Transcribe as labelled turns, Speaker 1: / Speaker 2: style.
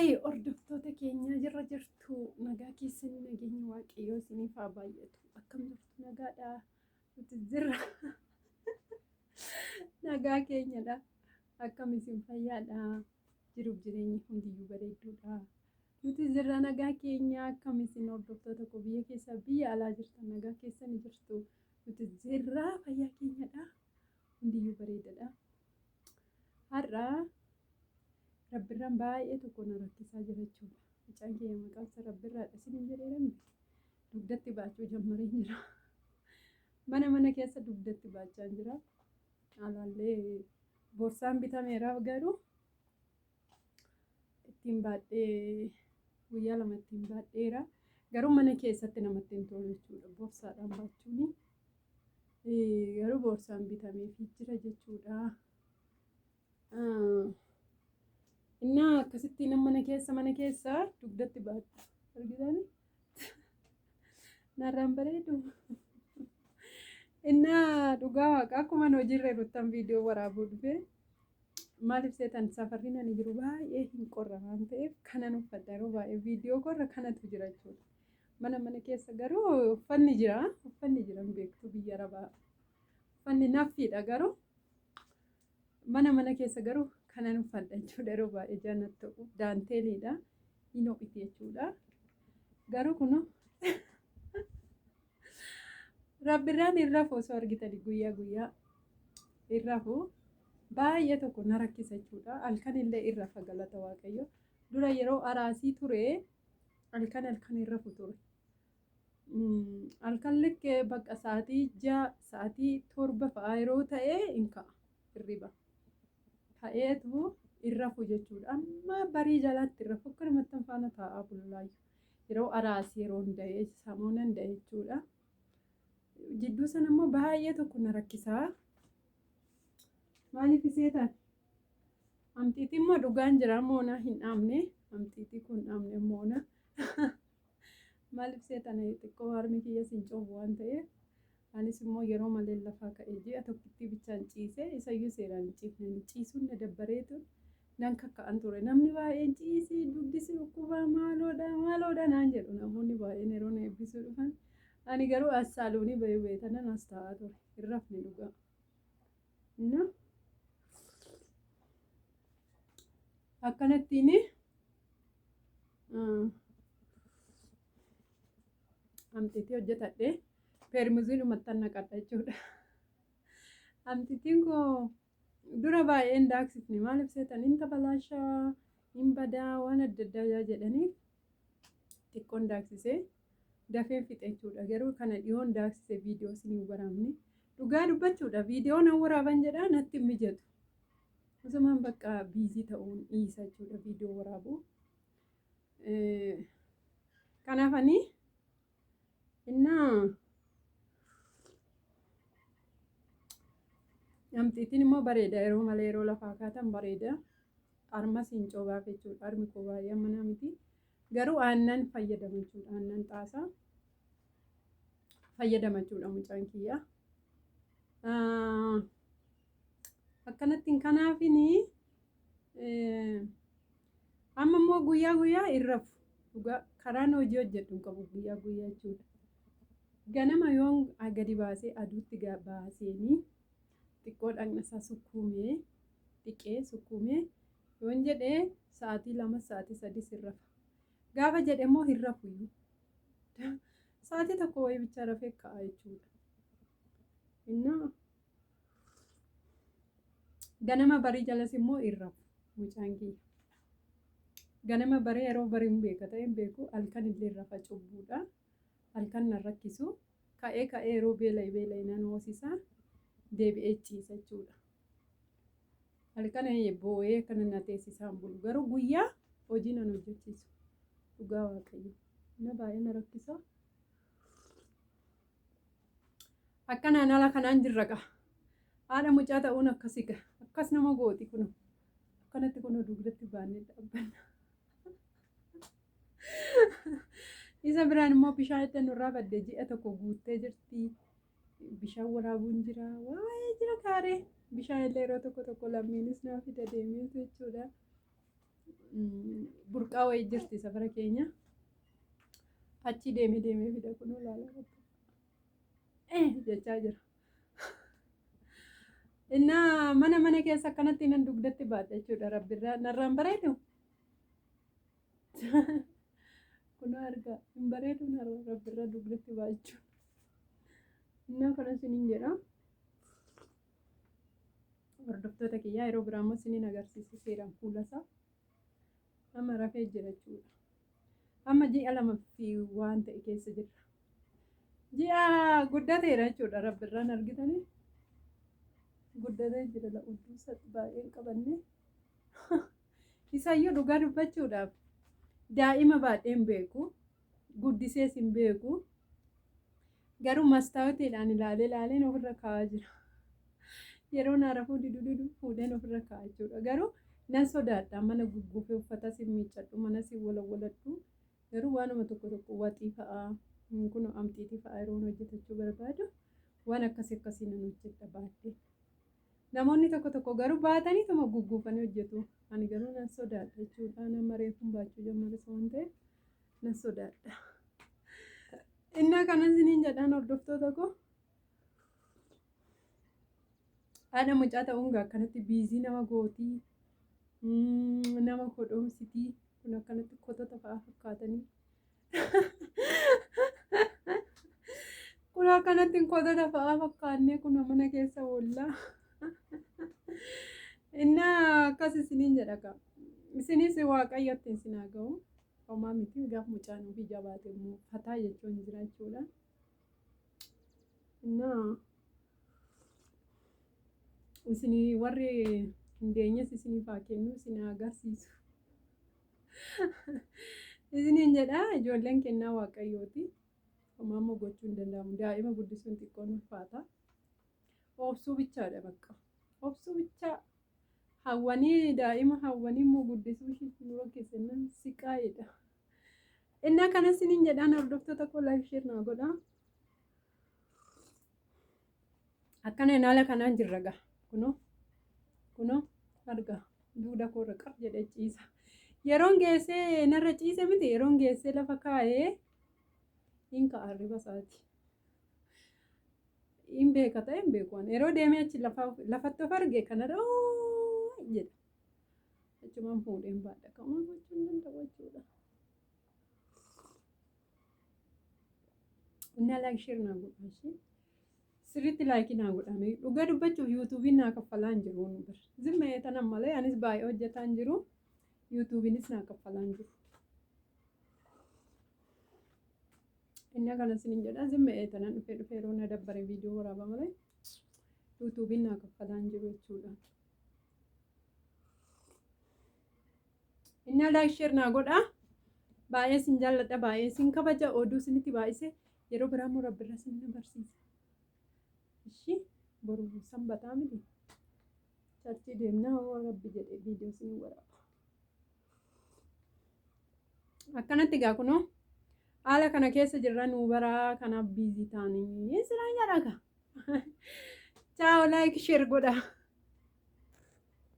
Speaker 1: Haay hordoftoota keenya jirra jirtu nagaa keessanii nageenyi waaqayyoo isiniif haa baay'atu. Akkam jirtu nagaadha. Nuti jirra. Nagaa keenyadha. Akkam isin fayyaadha. Jiruuf jireenyi hundiyyuu bareedduudha. Nuti jirra nagaa keenya akkam isin hordoftoota koo biyya keessaa biyya alaa jirtan nagaa keessanii jirtu. Nuti jirra fayyaa keenyadha. Hundiyyuu bareedadha. Har'a Rabbirraan baay'ee tokko na rakkisaa jira jechuudha. Mucaan kiyya maqaan isaa Rabbirraadha isiniin jedheera miti. Dugdatti baachuu jammareen jira. Mana mana keessa dugdatti baachaa jira. Alaallee borsaan bitameeraaf garuu ittiin baadhee guyyaa lama ittiin baadheera. Garuu mana keessatti namatti hin tolu jechuudha. Borsaadhaan baachuuni. Garuu borsaan bitameefii jira jechuudha. Innaa akkasitti mana keessa mana keessa dugdatti baadha. Argitanii? Narraan bareedu. Innaa dhugaa waaqa akkuma hojiirra jiruttan viidiyoo waraabuu dhufe. Maaliif seetan safarri ani jiru baay'ee hin qorra waan ta'eef kanan uffadha yeroo baay'ee viidiyoo korra kanatu jira jechuudha. Mana mana keessa garuu uffanni jira uffanni jira hin beektu biyya arabaa uffanni naffiidha garuu mana mana keessa garuu kanan uffadha jechuudha yeroo baay'ee jaallattu ta'u daanteeliidha hin ho'iti jechuudha. Garuu kun Rabbirraan hin rafu osoo argitanii guyyaa guyyaa hin rafu baay'ee tokko na rakkisa jechuudha. Halkan illee hin rafa galata Waaqayyo. Dura yeroo araasii ture halkan halkan hin rafu ture. Halkan likkee bakka sa'aatii 6 sa'aatii 7 fa'aa yeroo ta'e hin ka'a hirriba. Ka'eetu hin rafu jechuudha. Amma barii jalaatti hin rafu akkanumatti faana taa'aa bullaayyu. Yeroo araasii yeroon da'e samoonan da'e jechuudha. Jidduu sana immoo baay'ee tokko na rakkisaa. Maaliif seetan? Amxiitii immoo dhugaan jira moona hin dhaamne. Amxiitii kun dhaamne moona. Maaliif seetan xiqqoo harmi kiyya sin coobu waan ta'eef. Anis immoo yeroo malee lafaa ka'ee ji'a tokkittii bichaan ciisee isayyuu seeraan hin ciifne ciisuun na dabbareetu nan kakka'an ture. Namni baay'een ciisii dugdi si dhukkubaa maaloodha maaloodha naan jedhu namoonni baay'een yeroo na eebbisuu dhufan. Ani garuu as saaluunii bahee bahee tanan as taa'aa ture. Hin rafne dhugaa. Inna akkanattiin amxiitii hojjetadhe peermuziidhumattan naqadha jechuudha. Amxiitiin koo dura baay'ee hin daaksifne maaliif seetan hin tabalaashaa hin badaa waan adda addaa jedhaniif xiqqoon daaksisee dafeen fixe jechuudha. Garuu kana dhiyoon daaksise viidiyoo isin hin waraabne. Dhugaa dubbachuudha viidiyoo nan waraaban jedhaa natti hin mijatu. Osumaan bakka biizii ta'uun dhiisa jechuudha viidiyoo waraabuu. Kanaaf ani innaa Namtiitiin immoo bareeda yeroo malee yeroo lafaa kaatan bareeda. Harmas hin coobaaf jechuudha. Harmi koo baay'ee ammanaa miti. Garuu aannan fayyadama jechuudha. Aannan xaasaa fayyadama jechuudha mucaan kiyya. Akkanattiin kanaafini amma immoo guyyaa guyyaa hin rafu. Dhugaa karaan hojii hojjedhu hin qabu guyyaa guyyaa jechuudha. Ganama yoon gadi baasee aduutti baaseenii xiqqoo dhaqna isaa sukkuumee dhiqee sukkuumee yoon jedhee sa'aatii 2 sa'aatii 3 hin rafa. Gaafa jedhe immoo hin rafuyyuu. Sa'aatii tokko wayii bichaa rafee ka'a jechuudha. Innaa ganama barii jalas immoo hin rafu mucaan kiyya. Ganama barii yeroo barii hin beeka ta'e hin beeku halkan illee rafa cubbuudha. Halkan nan rakkisu. Ka'ee ka'ee yeroo beela'e beela'e nan hoosisa. Deebi'ee ciisa jechuudha. Halkan boo'ee akkana na teessisaan bulu. Garuu guyyaa hojii nan hojjechiisu. Dhugaa Waaqayyo. Na baay'ee na rakkisa. Akkanaan ala kanaan jirra gaa. Haadha mucaa ta'uun akkasi gaa. Akkas nama gooti kun. Akkanatti kun dugdatti baannee dhaabbanna. Isa biraan immoo bishaan itti nurraa badde ji'a tokko guuttee jirti. Bishaan waraabuun jira. Waa'ee jira kaaree. Bishaan illee yeroo tokko tokko lammiinis naa fida deemeetu jechuudha. Burqaa wayii jirti safara keenya. Achi deemee deemee fida kunoo ilaalaa jechaa jira. Innaa mana mana keessa akkanatti nan dugdatti baadha jechuudha rabbirraa narraan bareedu. Kunoo argaa hin bareedu narra rabbirraa dugdatti baachuu. Innaa kana isiniin jedha. Hordoftoota kiyyaa yeroo biraa immoo isiniin agarsiisa seeraan fuula isaa. Amma rafee jira jechuudha. Amma ji'a 2 fi waan ta'e keessa jirra. Ji'a guddateera jechuudha rabbirraan argitanii. Guddatee jira la udduu baay'een qabanne. Isayyuu dhugaa dubbachuudhaaf daa'ima baadhee hin beeku. Guddisees hin beeku. Garuu mastaawotiidhaan ilaalee ilaaleen ofirra kaa'aa jira. Yeroo naa rafuu didu didu fuudheen ofirra kaa'a jechuudha. Garuu nan sodaadha mana gugguufee uffata sin miiccadhu mana sin walawwaladhu. Garuu waanuma tokko tokko waxii fa'aa kun amxiitii fa'aa yeroon hojjetachuu barbaadu waan akkasii akkasii nan hojjedha baadhee. Namoonni tokko tokko garuu baataniituma gugguufanii hojjetu. Ani garuu nan sodaadha jechuudha. Nama reefuun baachuu jammares waan ta'eef nan sodaadha. Innaa kanan isiniin jedhaan hordoftoota koo. Haadha mucaa ta'uun gaa akkanatti biizii nama gootii, nama kodhoomsitii, kun akkanatti kotota fa'aa fakkaatanii. Kun akkanatti kotota fa'aa fakkaannee kun mana keessa oollaa. Innaa akkas isiniin jedha gaa. Isinis Waaqayyo ittiin isin haa ga'u. Homaa miti gaaf mucaan ofii jabaate immoo fataa jechuun jira jechuudha. Innaa isinii warri hin deenyes isiniif haa kennu isin haa agarsiisu. Isiniin jedha ijoolleen kennaa Waaqayyooti. Homaa immoo gochuu hin danda'amu. Daa'ima guddisuun xiqqoon ulfaata. Obsuu bichaadha bakka. Obsuu bichaa. Hawwanii daa'ima hawwanii immoo guddisuu ishiitti nu rakkise nan siqaa'edha. Innaa kana isiniin jedhaan hordoftoota koo like share naa godhaa. Akkana haala kanaan jirra gaa. Kunoo kunoo argaa duuda koorra qar jedhee ciisa. Yeroon geessee narra ciise miti yeroon geessee lafa kaa'ee hin ka'a hirriba isaati. Hin beeka ta'e hin beeku. Yeroo deemee achi lafatti of arge kanarra jedha. Achumaan fuudheen baadha. Ka'uma gochuu hin danda'u jechuudha. Inni like share naa godha ishee. Sirriitti like naa godhame. Dhugaa dubbachuuf YouTubeiin naa kaffalaa hin jiru. Zimmee tanan malee anis baay'ee hojjetaa hin jiru. YouTubeiinis naa kaffalaa hin jiru. Inni akkana isiniin jedha zimmee tanan dhufee dhufee yeroo na dabbare viidiyoo waraaba malee YouTubeiin naa kaffalaa hin jiru jechuudha. Inni like share naa godha. Baay'ee isin jaalladha, baay'ee isin kabaja, oduu isinitti baay'ise yeroo biraa immoo rabbirra isin na barsiisa. Ishi boru sanbataa miti. Church deemnaa hoo rabbi jedhee viidiyoo isin waraaba. Akkanatti gaa kunoo haala kana keessa jirra nuu baraa kanaaf busy ta'anii siraan jedha gaa. Ciao, like share godha.